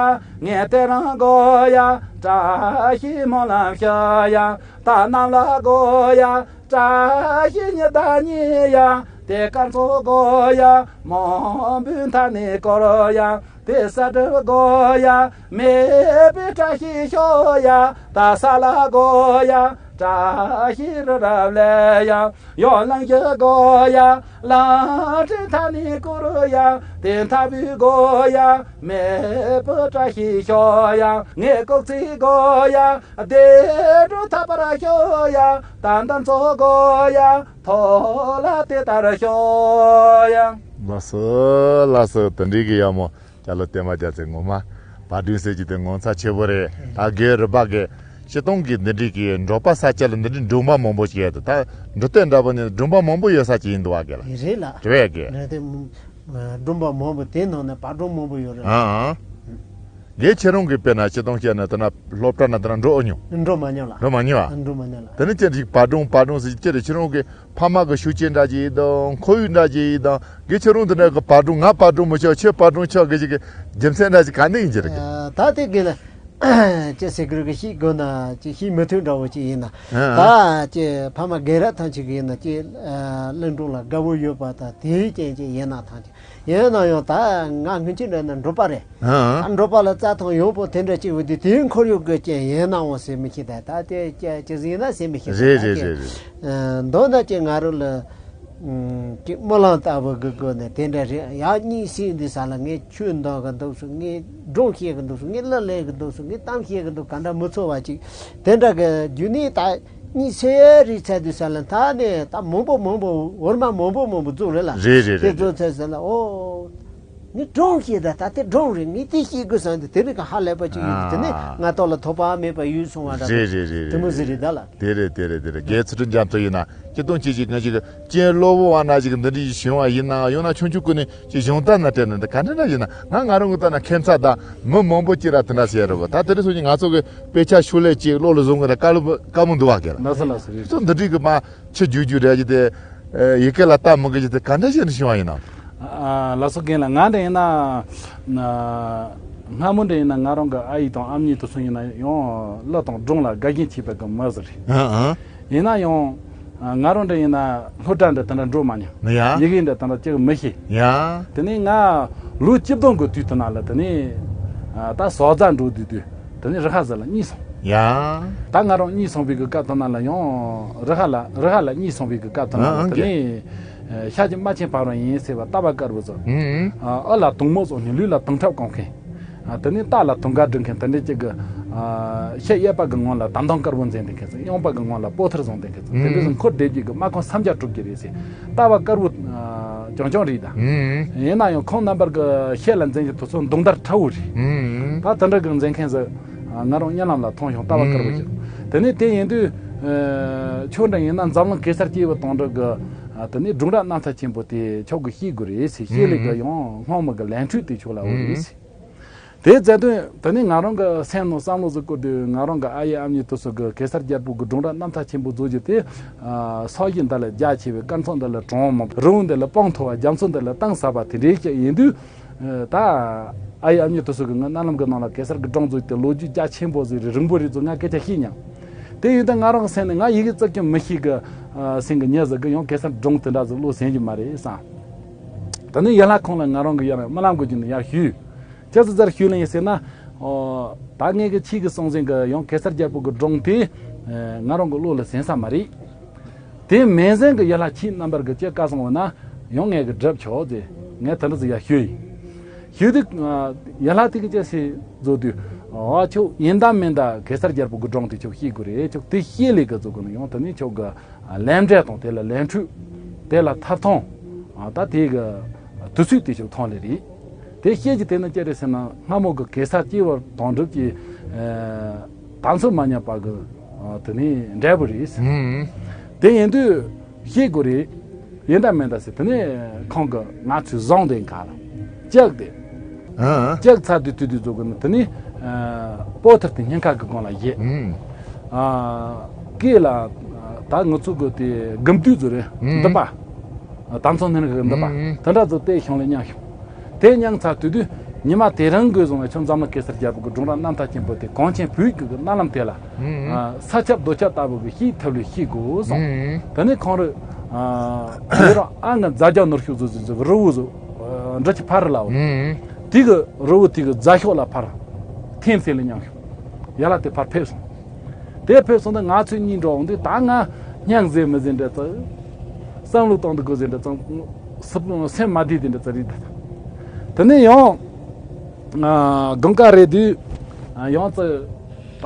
ངས་དེ་རང་གོ་ཡ། བཀྲ་ཤིས་སྨོན་ལམ་ཤོག་ཡ། ད་རྣམས་ལ་གོ་ཡ། བཀྲ་ཤིས་ཉི་ཟླ་ཉི་ཡ། དེ་སྐར་ཚོགས་གོ་ཡ། མང་པོའི་མཐའ་ནས་བསྐོར་ཡ། དེ་ས་གྲུབ་གོ་ཡ། མེད་པའི་བཀྲ་ཤིས་ཤོག་ཡ། ད་ས་ལ་གོ་ཡ། བཀྲ་ཤིས་རི་རབ་ལས་ཡ། ཡང་གླིང་བཞི་གོ་ཡ། གླིང་ཕྲན་མཐའ་ནས་བསྐོར་ཡ། དེ་མཐའ་བུས་གོ་ཡ། མེད་པའི་བཀྲ་ཤིས་ཤོག་ཡ། ངའི་ལྐོག་ཚིག་གོ་ཡ། བདེ་འགྲོ་ཐོབ་པར་ཤོག་ཡ། ད་འདམ་ཚོགས་གོ་ཡ། ཐོག་ལ་དེ་ལྟར་ཤོག་ཡ། ལགས་སོ། ལགས་སོ། དེ་འདྲའི་གི་ཡག་མོ། སྐྱ་ལོ་བསྟན་མ་རྒྱ་ཚེ། ངོ་མ་བ་དུང་ཟེར་གྱི་དེ་ངོ་མཚར་ཆེ་པོ་རེད། ད་རྒན་རི་པ་གི་སྤྱིར་བཏང་གི་འདི་འདྲའི་གི་འབྲོག་པ་ས་ཆ་ལ་འདི་འདྲའི་སྒྲུང་པ་མང་པོ་ཞིག་ཡོད་དེ། ད་འབྲོག་སྟོད་འདྲ་པོ་ནི་སྒྲུང་པ་མང་པོ་ཡོད་ས་ཅིག་ཡིན་འདུག་བ་གི་ལ། རེད་ལ། རེད་གི། རེད་དེ། སྒྲུང་པ་མང་པོ་དེ་ནང་ནས་བག་སྒྲུང་མང་པོ་ཡོད་རེད། ཨང་ཨང་། རྒན་ཁྱེད་རང་གི་དཔེར་ན་སྤྱིར་བཏང་བཤད་ན་དེ་ན་སློབ་གྲྭ་ན་དེ་ན་འགྲོ་ཨེ་མྱོང་། འགྲོ་མ་མྱོང་ལ། འགྲོ་མ་མྱོང་ཨ། འགྲོ་མ་མྱོང་ལ། དེ་ནི་ཅི་རིགས་བག་སྒྲུང་བག་སྒྲུང་ཟེར་ཅི་རེད། ཁྱེད་རང་གི་ཕ་མ་གི་ཤུགས་རྐྱེན་འདྲ་ཅིག་ཡིན་དང་ཁོར་ཡུག་འདྲ་ཅིག་ཡིན་དང་། རྒན་ཁྱེད་རང་དེ་འདྲ་གི་བག་སྒྲུང་། ང་བག་སྒྲུང་མི་ཆོག་ཁྱེད་བག་སྒྲུང་ཆོག་གི་ཅིག་གི་རྒྱུ་མཚན་འདྲ་ཅིག་ག་འདྲ་ཡིན་གྱི་རེད་གི། ད་དེ་གི་ལ། ཅི་ཟེར་དགོས་རེད་གི། ཤེས་དགོས་ན་ཅི་ཤེས་མི་ཐུབ་འདྲ་བོ་ཅིག་ཡིན་ན། ཨ། ད་ཅི་ཕ་མ་རྒན་རབས་ཐམས་ཅད་ཀྱི་ཡིན་ན་ཅི་གླིང་སྒྲུང་ལ་དགའ་བོ་ཡོད་པ་དང་དེའི་རྐྱེན་ཅིག་ཡིན་ན་ཐམས་ཅད་ཡིན་ན་ཡང་ད་ང་སྔོན་ཆད་འདྲ་ན་འབྲོག་པ་རེད། ཨ། ད་འབྲོག་པ་ལ་རྩྭ་ཐང་ཡོང་པོ་དེ་འདྲ་ཅིག་ཡོད་དུས་དེའི་ཁོར་ཡུག་གི་རྐྱེན་ཡིན་ནའང་ཟེར་མི་ཤེས། ད་ད་དེ་ཅི་ཅི་ཟིག་ཡིན་ན་ཟེར་མི་ཤེས། རེད་ད་རེད་དེ་རེད་རེད། མདོར་ན་ཅི་ང་རང་ལ། ཨུམ། ཅིག་སྨོན་ལམ་ལྟ་བུ་གི་སྒོ་ནས་དེ་འདྲ་རེད། ཡར་གཉིད་སད་དུས་ས་ལ་ངས་ཆོས་འདོན་གི་འདུག་སུ། ངས་སྒྲུང་བཤད་གི་འདུག་སུ། ངས་གླུ་ལེན་གི་འདུག་སུ། ངས་གཏམ་བཤད་གི་འདུག་ག་འདྲ་མི་ཚོར་བ་ཅིག་དེ་འདྲ་གི་རྒྱུ་ནི་ད་གཉིད་སད་རིག་ཚར་དུས་ས་ལ་མཐའ་ནས་ད་མང་པོ་མང་པོ་འོར་མ་མང་པོ་མང་པོ་རྫོགས་རེད་ལ། རེད་རེད་དེ་རེད་རྫོགས་རེད། ཚར་ས་ལ་ཨོ། ངས་སྒྲུང་བཤད་ད་ད་དེ་སྒྲུང་རེད། ངས་དེ་བཤད་དགོས་བསམ་དུས་དེ་རིགས་ཀ་ཧ་ལས་པ་ཅིག་ཡོད་དུས་དེ་ནས་ང་ཐོག་ལ་ཐོགས་པ་མེད་པ་ཡོད་སོང་བ་འདྲ་པོ་རེད་རེད་རེད་དེ་མོ་རེད་ཟིག་རེད་ད་ལ། དེ་རེད་དེ་རེད་དེ་རེད། རྒན་ཚུལ་ཁྲིམས་རྒྱ་མཚོ་ཡིན་ན་སྤྱིར་བཏང་ཅི་ཞིག་ང་ཞིག་གཅེན་གློ་བོ་བ་ན་ཞིག་འདི་འདྲ་ཞིག་བྱུང་བ་ཡིན་ན་ཡང་ན་ཆུང་ཆུང་ཀུན་ནས་ཅིག་གཞུང་རྟ་ན་སྤྲད་ན་འདི་ག་འདྲ་འདྲ་ཡིན་ན། ང་ང་རང་གི་ལྟ་ན་ཁྱད་མཚར་དང་མི་མང་པོ་ཅིག་ར་དེ་འདྲ་བཤད་རེད་བ། ད་དེ་རིང་སང་ཉིན་ང་ཚོ་གི་དཔེ་ཆ་ཤོག་ལྷེ་ཅིག་བློ་ལ་བཟུང་གི་ན་དཀའ་ལས་དཀའ་མོ་འདུག་བ་གི་ལ། ལགས་སོ་ལགས་སོ་རེད། ཚོ་འདི་འདྲའི་གི་མ་ཆུ་རྒྱུག་རྒྱུག་རེད་ཀྱི་དེ། ཡི་གེ་ལ་ལྟ་མི་དགོས་ཀྱི་དེ་ག་འདྲ་བྱས་ནས་བྱུང་བ་ཡིན་ནམ། ཨ། ལགས་སོ་རྒན་ལགས། ང་འདྲ་ཡིན་ན། ན། སྔ་མོ་འདྲ་ཡིན་ན་ང་རང་གི་ཨ་ཡེ་དང་ཨ་མྱེས་དེ་ཚོ་ཡིན་ན་ཡང་གླུ་དང་སྒྲུང་ལ་དགའ་ཞེན་ཆེ་བའི་གི་མི་ཟིག་རེད། ཨ་ཨ། ཡིན་ན་ཡང་། ང་རང་འདྲ་ཡིན་ན་སློབ་གྲྭ་འདྲ་དེ་འདྲ་འགྲོ་མ་མྱོང་། ཡ། ཡི་གེ་འདྲ་དེ་འདྲ་ཅིག་མི་ཤེས། ཡ། དེ་ནས་ང་ལོ་བཅུ་བདུན་གི་དུས་དེ་ན་ལ་དེ་ནས། ཨ། ད་ཟོག་རྫ་འགྲོ་དུས་དུས་དེ་ནས་རི་ཧ་ཟ་ལ་གཉིད་སོང་། ཡ། ད་ང་རང་གཉིད་སོང་བའི་གི་སྐབས་དེ་ན་ལ་ཡང་རི་ཧ་ལ་རི་ཧ་ལ་གཉིད་སོང་བའི་གི་སྐབས་དེ་ན་ལ་ཨ་ཨ་དེ་ནས། ཨ། ཤ་ཅིག་རྨ་ཆེན་ཕ་རོལ་ཡིན་ཟེར་བ་རྟ་པ་དཀར་པོ་ཚོ། ཨུ་ཨུ། ཨ། ཨུ་ལ་དུང་མོ་བཟུང་ནས་ལུས་ལ་དུང་ཁྲབ་གོན་མཁན། ཨ། དེ་ནས་རྟ་ལ་དུང་དཀར་སྒྲིག་མཁན་དེ་འདྲའི་ཅིག་གི། ཨ། ཤ་གཡས་པ་གི་ངོས་ལ་དམ་དོང་དཀར་པོ་འཛིན་བསྡད་མཁན་ཚོ། གཡོན་པ་གི་ངོས་ལ་པོ་ཐར་བཟུང་བསྡད་མཁན་ཚོ། དེ་འདྲ་ཚོ་འཁོར་སྡེབ་ཀྱི་གི་དམག་ཁོངས་སམ་བརྒྱ་གྲུབ་ཀྱི་རེད་ཟེར། རྟ་པ་དཀར་པོ། ཨ། རྐྱང་རྐྱང་རེད་ད། ཨུ་ཨུ། ཡིན་ན་ཡང་ཁོང་རྣམ་པར་གི་ཤ་ལ་འཛིན་གྱི་དུས་ཚོད་མདུང་དར་ཁྲ་བོ་རེད། ཨུ་ཨུ། ད་དེ་འདྲ་གི་འཛིན་མཁན་ཚོ། ཨ། ང་རང་གཉིད་ལམ་ལ་མཐོང་བྱུང་རྟ་པ་དཀར་པོ་ཞིག་དེ་ནས་དེ་ཡིན་དུས། ཨ། ཁྱོད་འདྲ་ཡིན་ན་འཛམ་གླིང་གེ་སར་སྐྱེས་བུ་དོན་གྲུབ་གི། ཨ། དེ་ནས་སྒྲུང་རབ་རྣམ་ཐར་ཆེན་པོ་དེ་ཁྱོད་ཀྱིས་ཤེས་དགོས་རེད་ཟེར། ཤེས་ལེ་གི་ཡང་སྔོན་མ་གི་ལས་འཕྲོས་དེ་ཁྱོད་ལ་འོང་རེད་ཟེར། དེ་བཙལ་དུས་དེ་ནས་ང་རང་གི་སེམས་ནང་བསམ་བློ་ཟིག་བསྐོར་དུས། ང་རང་གི་ཨ་ཡེ་ཨ་མྱེས་དེ་ཚོ་གི་གེ་སར་རྒྱལ་པོ་གི་སྒྲུང་རབ་རྣམ་ཐར་ཆེན་པོ་བཟོ་རྒྱུ་དེ། ཨ། ས་གཞི་འདི་ལ་རྒྱ་ཆེ་བའི། དཀར་མཚོ་འདི་ལ་གྲང་མོ། རི་བོ་འདི་ལ་སྤང་མཐོ་བ། རྒྱ་མཚོ་འདི་ལ་གཏིང་ཟབ་པ་དེ་འདྲའི་ཅིག་ཡིན་དུས། ཨ། ད་ཨ་ཡེ་ཨ་མྱེས་དེ་ཚོ་གི་ངའི་རྣ་ལམ་གི་ནང་ལ་གེ་སར་གི་སྒྲུང་བཟོས་ཏེ་ལོ་རྒྱུས་རྒྱ་ཆེན་པོ་ཟིག་རེད། རིང་པོ་རེད་ཚོ་ང་སྐད་ཆ་བཤད་མྱོང་། དེ་ཡིན་དུས་ང་རང་གི་སེམས་ནས་ང་ཡི་གེ་བཙུགས་ཀྱང་མི་ཤེས་གི། ཨ། སེམས་གི་མྱི་ཟིག་གི་ཡང་གེ་སར་སྒྲུང་དེ་འདྲ་ཟིག་ཀློག་ཟིན་གྱི་མ་རེད་བསམ། ད་ནི་ཡན་ལག་ཁང་ལ་ང་རང་གི་ཡར་རྨི་ལམ་གི་རྒྱུན་ནས་ཡར་ཞུས། ཅི་ཟེར་ཟེར་ཞུས་ལ་ཡིན་ཟེར་ན། ཨོ། ད་ངས་གི་ཁྱེད་ཀྱིས་གསུངས་ཟིན་གི་ཡང་གེ་སར་རྒྱལ་པོ་གི་སྒྲུང་དེ། ཨ། ང་རང་གི་བློ་ལ་ཟིན་ས་མ་རེད། དེ་མིན་ཟིན་གི་ཡན་ལག་ཁྱེད་རྣམ་པར་གི་ཅི་བཀའ་གསུང་འོང་ན་ཡང་ངས་གི་སྒྲུབ་ཆོག་ཟེར། ངས་དེ་འདྲ་ཟིག་ཡར་ཞུས་ཡིན། ཞུས་དུས། ཨ། ཡན་ལག་དེ་གི་ཅི་ཟེར་བཟོ་དུས། ཨ། ཁྱོད་ཡིན་ད་མིན་ད་གེ་སར་རྒྱལ་པོ་གི་སྒྲུང་དེ་ཁྱོད་ཤེས་དགོས་རེད། ཁྱོད་དེ་ཤེས་ལེ་གི་བཟོ་དགོས་ན་ཡང་དེ་ནས་ཁྱོད་གི། ཨ། ལས་འབྲས་དང་དེ་ལ་ལས་འཕྲོས། དེ་ལ་ཐབས་ཐང་། ཨ། ད་དེ་གི་དུས་ཚོད་དེ་ཅིག་ཐོན་ལེ་རེད། དེ་ཤེས་ཀྱི་དེ་ནི་ཅི་རེད་ཟེར་ན་སྔ་མོ་གི་གེ་སར་སྐྱེས་བུ་དོན་གྲུབ་ཀྱི། ཨ། དམ་ཚིག་མ་ཉམས་པ་གི། ཨ། དེ་ནི་འབྲས་བུ་རེད། ཨུམ། དེ་ཡིན་དུས་ཤེས་དགོས་རེད། ཡིན་ད་མིན་ད་ཟེར་དེ་ནི་ཁོང་གི་ང་ཚོས་བཟུང་དེ་ག་ལ་བཅུག་དེ། ཨ། བཅུག་ཚར་དུས་དུས་དུས་ཚོད་གི་ནི་དེ་ནི། ཨ། པོ་ཐར་དེ་སྙིང་ཁ་གི་སྒང་ལ་བཞེས། ཨུམ། ཨ། སྐེ་ལ་ད་ང་ཚོ་གི་དེ་དགུ་མདུད་ཚོ་རེད། ཨུམ། མདུད་པ། དར་ཚོན་སྣེ་གི་མདུད་པ། ཨུམ། དེ་འདྲ་ཚོ་དེ་ཤོང་ལ་མཉམ་ཤོག་དེ་མཉམ་ཚར་དུས་དུས་ཉི་མ་དེ་རང་གི་བཟུང་བའི་ཆུ་འཛམ་གླིང་གེ་སར་རྒྱལ་པོ་གི་སྒྲུང་ར་རྣམ་ཐར་ཆེན་པོ་དེ་གངས་ཅན་བོད་ཀྱི་གནའ་ལམ་དེ་ལ། ཨུམ། ཨ། ས་ཁྱབ་རྡོ་ཁྱབ་ལྟ་བུ་གི་ཤེས་ཐབས་ལ་ཤེས་དགོས་སོང་། ཨུམ། དེ་ནས་ཁོང་རུ། ཨ། ཡོད་རང་ཨ་ང་རྫ་རྒྱ་ནོར་ཤུགས་ཟོ་ཟོ་ཟོ་རི་བོ་ཟོ། ཨ། འདྲ་ཆི་ཕར་ལ་བ། ཨུམ། དེ་གི་རི་བོ་དེ་གི་རྫ་ཤོག་ལ་ཕར། ཐེམ་སེ་ལ་མཉམ་ཤོག་ཡ་ལ་དེ་ཕར་ཕེབས་སོང་། དེ་ཕེབས་སོང་ད་ང་ཚོས་གཉིས་འགྲོ་འོང་དུས་ད་ང་སྙིང་ཟེར་མི་ཟེར་འདྲ་ཙང་། བསམ་བློ་གཏོང་དུ་དགོས་ཟེར་འདྲ་ཙང་། སེམས་མ་བདེ་དེ་འདྲ་ཙང་རེད་ད། དེ་ནས་ཡང་། ཨ། དགོང་ཀ་རེད་དུས། ཨ། ཡང་ཙི། ད་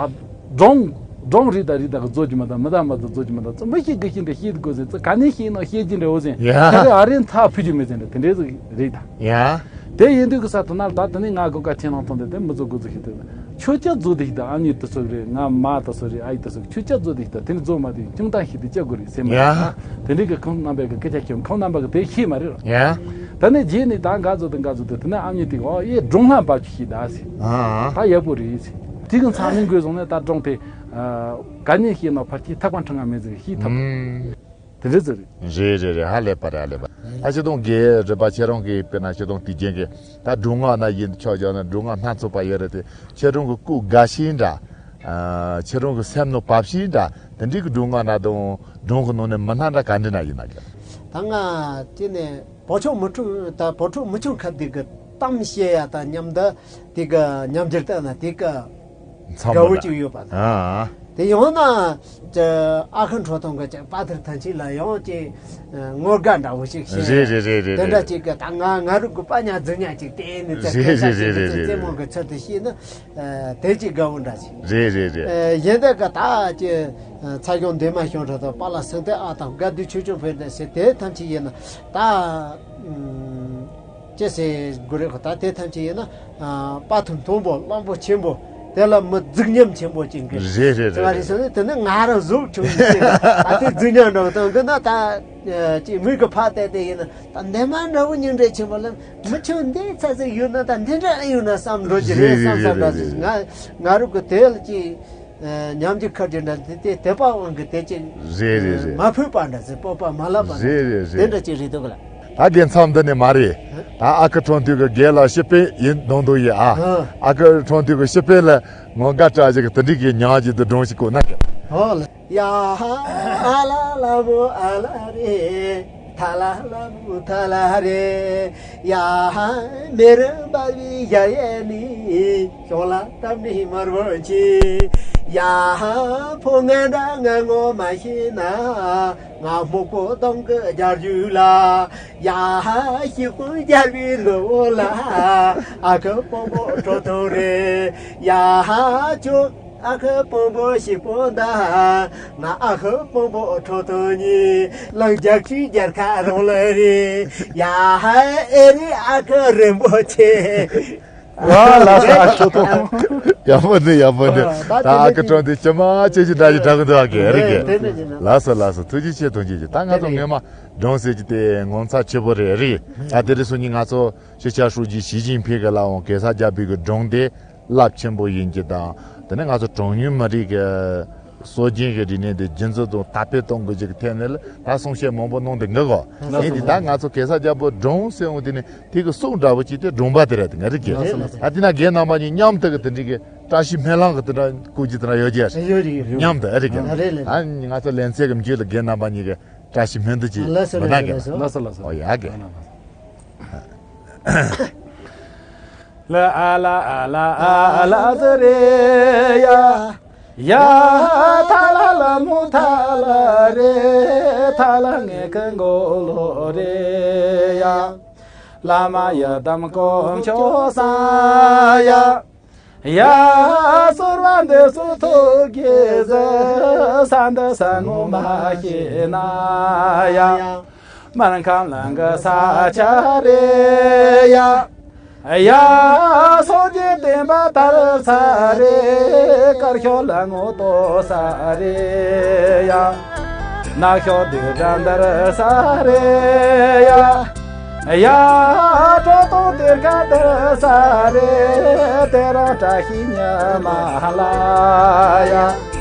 སྒྲུང་། སྒྲུང་རེད་ད་རེད་ད་གི་རྫོགས་རྒྱུ་མ་ད་མི་ད་མ་ད་རྫོགས་རྒྱུ་མ་ད་ཙི་མི་ཤེས་དགོས་ཤེས་འདྲ་ཤེས་དགོས་ཟེར་ཙི་ག་ནས་ཤེས་ན་ཤེས་ཀྱི་འདྲ་འོ་ཟེར། ཡ། ད་རེ་ཨ་རེ་མཚར་ཕུལ་རྒྱུ་མེད་ཟེར་འདྲ་དེ་འདྲ་ཟིག་རེད་ད། ཡ། དེ་ཡིན་དུས་གི་ས་དུ་ན་ད་དེ་ནས་ང་དགོང་ཀ་ཁྱེད་རང་ཐོན་དེ་དེ་མི་ཚོ་དགོས་ཚོ་ཤེས་དེ། ཁྱོད་ཅག་རྫོགས་དེ་ཤེས་ད་ཨ་མྱེས་དུ་སོགས་རེད་ང་མ་དུ་སོགས་རེད་ཨ་ཡེ་དུ་སོགས་ཁྱོད་ཅག་རྫོགས་དེ་ཤེས་ད་དེ་ནས་རྫོགས་མ་དེ་ཁྱུང་ཏང་ཤེས་དེ་ཅག་དགོས་རེད་ཟེར་མ་ཡ། རེད། དེ་འདྲའི་གི་ཁོང་རྣམ་པའི་གི་སྐད་ཆ་ཁྱེད་ཁོང་རྣམ་པ་གི་དེ་ཤེས་མ་རེད་ར། ཡ། ད་ནི་རྗེས་ནས་ད་འགའ་ཚོ་དང་འགའ་ཚོ་དེ་དེ་ནས་ཨ་མྱེས་དེ་གི་ཨོ་ཡེ་སྒྲུང་ལྷམ་པ་ཅིག་ཤེས་ད་ཟེར། ཨ། ད་ཡག་པོ་རེད་ཟེར། དེ་གི་མཚམས་ནས་འགོས་སོང་ནས་ད་སྒྲུང་དེ། ཨ། ག་ནས་ཤེས་ན་ཕར་ཅིག་ཐག་པ་འཕྲང་ང་མེད་ཟེར་ཤེས་ཐུབ། ཨུམ། དེ་འདྲ་ཟེར་རེད། རེད་རེད་རེད་ཧ་ལས་པ་རེད་ཧ་ལས་པ། ཨ་ཆེ་དུང་གི་རེད་པ་ཁྱེད་རང་གི་དཔེར་ན་ཆེ་དུང་དུས་རྒྱུན་གི་ད་སྒྲུང་ངག་ན་ཡིན་ཆོག་ཆོག་ན་སྒྲུང་ངག་སྣ་ཚོགས་པ་ཡོད་རེད་དེ་ཁྱེད་རང་གི་སྐུ་དགའ་ཤེས་འདྲ། ཨ། ཁྱེད་རང་གི་སེམས་ནང་བབས་ཤེས་འདྲ་དེ་འདྲའི་གི་སྒྲུང་ངག་ན་དང་སྒྲུང་གི་ནང་ནས་མི་སྣ་འདྲ་ག་འདྲ་ན་ཡིན་ན་གི། ད་ང་དེ་ནས་བོད་ཆོས་མི་ཆོས་ད་བོད་ཕྲུག་མི་ཆོས་ཁ་དེ་གི་གཏམ་བཤད་ཡ་ད་མཉམ་ད་དེ་གི་མཉམ་འགྱུར་ད་ན་དེ་གི་མཚམས་དགའ་བོ་པ་ཅིག་ཡོད་པ་ན། ཨ། དེ་ཡང་ན་ཨ་ཁུ་ཁྲོ་ཐུང་གི་ཅིག་དཔའ་ཐུལ་ཐང་ཆེན་ལ་ཡང་ཅིག་ངོ་དགའ་འདྲ་བོ་ཞིག་བཤད། རེད་རེད་རེད་རེད། དེ་འདྲ་ཅིག་གི་ད་ང་ང་རུ་གི་པ་ཉ་རྫུ་ཉ་ཅིག་དེ་ནི་ཙེ་རེད་རེད་རེད་རེད། རྩེད་མོ་གི་ཚུལ་དུ་བཤད་ན། ཨ། དེ་ཅིག་དགའ་བོ་འདྲ་ཅིག་རེད་རེད་རེད། ཨ། གཞན་དག་གི་ད་ཅིག་ཚ་གྱང་འདུས་མ་བྱུང་འགྲོ་དང་པཱ་ལགས་སེང་སྟེ་ཨ་དང་དགའ་བདེ་ཆོས་སྐྱོང་ཕེབས་ནས་ཟེར་དེ་ཐམས་ཅད་ཡིན་ན་ད། ཅི་ཟེར་དགོས་རེད་ཁོ་ད་དེ་ཐམས་ཅད་ཡིན་ན། ཨ། དཔའ་ཐུལ་མཐོན་པོ་གླང་པོ་ཆེན་པོ་དེ་ལ་མི་རྫིག་ཉམས་ཆེན་པོ་ཅིག་གི། རེད་རེད་ཙང་རེད་རེད། ཟེར་ནས་དེ་ནི་ང་རང་གཟུགས་ཆུང་ཡིན་ཅིག་ད་དེ་རྫིག་ཉམས་འདྲ་བོ་དང་གི་ན་ད། ཨ། ཅིག་མིག་གི་ཕ་བལྟས་ཏེ་ཡིན་ན་ད་འདན་མ་འདྲ་བོ་སྙིང་རྗེ་ཆེན་པོ་ལ་མི་ཆུང་འདི་ཚ་ཚ་ཡོད་ན་ད་འདི་འདྲ་ཡོད་ན་བསམ་འགྲོ་གི་རེད་བསམ་བསམ་འདྲ་ཅིག་ང་ང་རུ་གི་དེ་ལ་ཅིག་ཉམས་ཀྱི་ཁར་གྱི་འདྲ་དེ་དེ་དད་པ་དབང་གི་དེ་ཅིག་རེད་རེད་རེད། མ་ཕུད་པ་འདྲ་ཟེར་སྤོབས་པ་མ་ལབ་པ་རེད་རེད་རེད། དེ་འདྲ་ཅིག་རེད་འདུག་ག་ལ། ད་རྒན་མཚམས་འདི་ནས་མ་རེད། ད་ཨ་ཁུ་ཁྲོན་དུས་ཀྱི་རྒན་ལ་ཤི་པན་ཡིན་གཏོང་འདུག་ཡིན་ཨ། ཨ་ཁུ་ཁྲོན་དུས་ཀྱི་ཤི་པན་ལ་ངོ་དགའ་སྐྲག་ཅིག་གི་དེ་འདྲི་གི་ཉག་ཅིག་ཏུ་སྒྲུང་ཞིག་བཀོད་ན་གི། ཧོ་ལ། ཡ་ཧ་ཨ་ལ་ལ་མོ་ཨ་ལ་རེད། ཐ་ལ་ལ་མོ་ཐ་ལ་རེད། ཡ་ཧ་མེ་རི་འབར་བའི་ཞལ་ཡས་ནི། ཤོང་ལ་གཏམ་ནི་དམར་བོ་ཆེ། ཡ་ཧ་ཕོ་ང་འདྲ་ང་ངོ་མ་ཤེས་ན། ང་སྨུག་པོ་གདོང་གི་རྒྱལ་རྒྱུད་ལ། ཡ་ཧ་ཤི་ཀུན་རྒྱལ་བའི་ལོ་ལ། ཨ་ཁུ་སྤོ་བོ་ཁྲོ་ཐུང་རེད། ཡ་ཧ་ཅོ། ཨ་ཁུ་སྤོ་བོ་ཤི་པོ་ད། ང་ཨ་ཁུ་སྤོ་བོ་ཁྲོ་ཐུང་གཉིས། ལང་རྒྱག་ཅིག་རྒྱལ་ཁ་རོང་ལ་རེད། ཡ་ཧ་ཨེ་རི་ཨ་ཁུ་རིན་པོ་ཆེ། ལ་ལ་ས་ཁྲོ་ཐུང་། ཡག་པོ་འདུག་ཡག་པོ་འདུག་ད་ཨ་ཁུ་ཁྲོན་དེ་ཅི་མ་ཅི་ཞིག་འདྲ་ཞིག་འདྲ་གི་འདུག་ཨ་ཀེ་རི་ཀེ། ལ་ས་ལ་ས་ཐུགས་རྗེ་ཆེ་ཐུགས་རྗེ་ཆེ། ད་ང་ཚོ་ངོ་མ་སྒྲུང་ཟེར་གྱི་དེ་ངོ་མཚར་ཆེ་པོ་རེད་རི། ད་དེ་རིང་སང་ཉིན་ང་ཚོ་སྤྱི་ཁྱབ་ཧྲུའུ་ཅི་ཞི་ཅིན་ཕིང་གི་ལ་འོང་གེ་སར་རྒྱལ་པོའི་གི་སྒྲུང་དེ་རླབས་ཆེན་པོ་ཡིན་གྱི་དང་། དེ་ནས་ང་ཚོ་གྲངས་ཉུང་མི་རིགས་ཀྱི་སྲོལ་རྒྱུན་གྱི་རིག་གནས་འདི་རྒྱུན་འཛིན་དང་དར་སྤེལ་གཏོང་དགོས་ཀྱི་ཐད་ནས་ལ་ད་གསུང་བཤད་མང་པོ་གནང་དེ་འགི་གོ། ཡིན་དེ་ད་ང་ཚོ་གེ་སར་རྒྱལ་པོ་སྒྲུང་ཟེར་འོང་དེ་ནི་དེ་གི་གསུང་འདྲ་བོ་ཅིག་དེ་སྒྲུང་པ་དེ་རེད་དེ་ང་རིག་གི། ད་དེ་ན་རྒན་རྣམ་པ་གཉིས་མཉམ་དུ་གི་དེ་འདྲི་གི་བཀྲ་ཤིས་སྨོན་ལམ་གི་དེ་འདྲ་བསྐུར་རྒྱུ་དེ་འདྲ་ཡོད་ཀྱི་རེད། ཡོད་རེད་ཡོད་རེད། མཉམ་དུ་ཨེ་རེད་ཀྱི། ཨ་རེད་ལེ། ད་ང་ཚོ་ལེན་ཚེ་གི་མཇུག་ལ་རྒན་རྣམ་པ་གཉིས་གི་བཀྲ་ཤིས་སྨོན་འདུན་ཅིག་ལགས་སོ་མི་གནང་གི་ལགས་སོ། ལགས་སོ་ལགས་སོ། ཨོ་ཡ་གི། ལ་ཨ་ལ་ཨ་ལ་ཨ་ལ་ཟེར་རེ་ཡ། ཡ་ཐ་ལ་ལ་མོ་ཐ་ལ་རེ། ཐ་ལ་ངེ་གི་མགོ་ལོ་རེ་ཡ། བླ་མ་ཡི་དམ་དཀོན་མཆོག་གསང་ཡ། ཡ་གསོལ་བ་འདེབས་སོ་ཐུགས་དགྱེས་ཟེར། ས་འདི་ས་ངོ་མ་ཤེས་ན་ཡ། སྨར་ཁམས་ལ་གི་ས་ཆ་རེད་ཡ། ཡ་སོག་གི་བསྟན་པ་དར་ས་རེད། དཀར་ཤོག་ལ་ངོ་ཏོ་ས་རེད་ཡ། ནག་ཤོག་དུས་དགྲ་འདར་ས་རེད་ཡ། ཡ། སྤྲོ་ཏོ་དེར་ཁ་དེར་ས་རེ་དེ་རང་བཀྲ་ཤིས་ཉི་མ་ལ་ཡ།